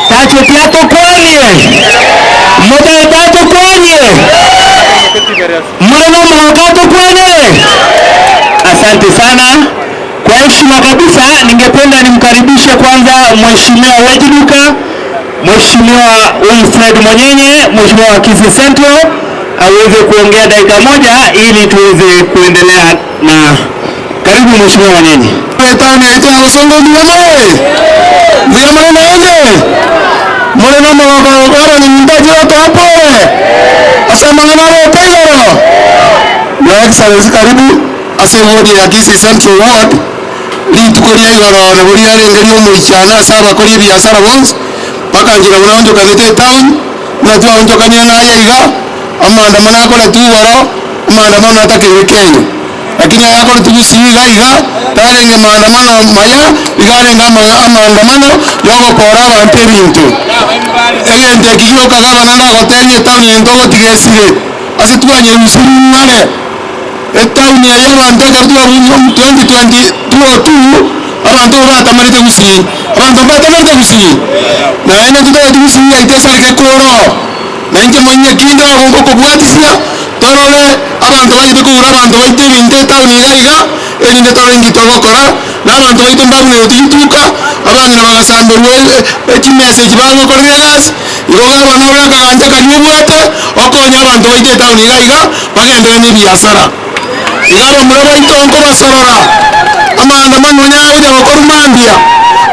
Tacheti atokwanie, motagete atokwanie, more nomogoko atokwanere. Asante sana. Kwa heshima kabisa, ningependa nimkaribishe kwanza Mheshimiwa Wejiduka, Mheshimiwa Wilfred Monyenye, Mheshimiwa wa Kisii Central aweze kuongea dakika moja ili tuweze kuendelea na. Karibu Mheshimiwa Monyenye. Etaoni yaito ya Bosongo mbuya more? Mbuya more naende? More nomogoko abanyanyimbo chigotoa pole ase amang'ana agoka igoro. Your Excellency karibu ase eward ya Kisii Central Ward rituko ria igoro nabo riarenge ria omoichano ase abakori ebiasara bonsi bakanchera buna onchokanete etown buna twaonchokanire naye iga amaandamano akoretwe igoro amaandamano atakeire Kenya. Lakini ayakoretwe gusii iga iga tarenge maandamano maya iga arenge amaandamano yogokora abanto ebinto. Egento eki gioka gavana nagotebia etown eye ntogotiga esire ase twanyerusirie ng'are etown eye abanto ekero twarurire 2020 202 abanto batamerete gusii abanto mbatamerete gusii naende ntotageti gusii yaito esareke koroo na inche manye kinde abo ngokobwatisia torore abanto bachete kogura abanto baito ebinto etown iga iga erinde torore nki togokora na abanto baito mbabunereti rituka abang'ina bagasamberwa chimesa echi bagokorera egasi igo gavana ore akagancha karia obwate okonye abanto baito etown iga iga bagenderere na ebiasara iga abamura baito nkobasorora amaandamano onye agocha gokorwa mambia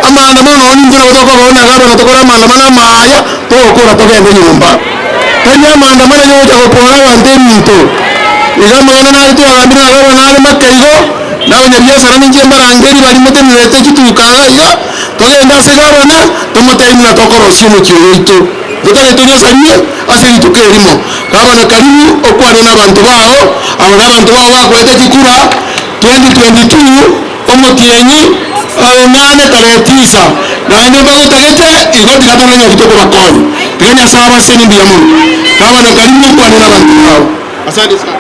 amaandamano nonye intwe nabo tokoba buna gavana tokore amaandamano amaya togokora togende nyomba tari amaandamano yogocha gokora abanto ebinto iga amang'ana nare twagambire na gavana are make igo na abanyabiasara ninche mbarangeri baria motenerete chituka iga iga togende ase gavana tomotebi buna tokorosia omochie oyo oito totagete onyosarie ase rituko erimo. Gavana karibu okwane na abanto bao aba na abanto bao bakoete chikura 2022 omotienyi onane tarehe tisa naende mbagotagete igo tiga torore naki tokobakonya tiga Nyasaye abasenie mbuya mono. Gavana karibu okwane na abanto bao. Asante sana.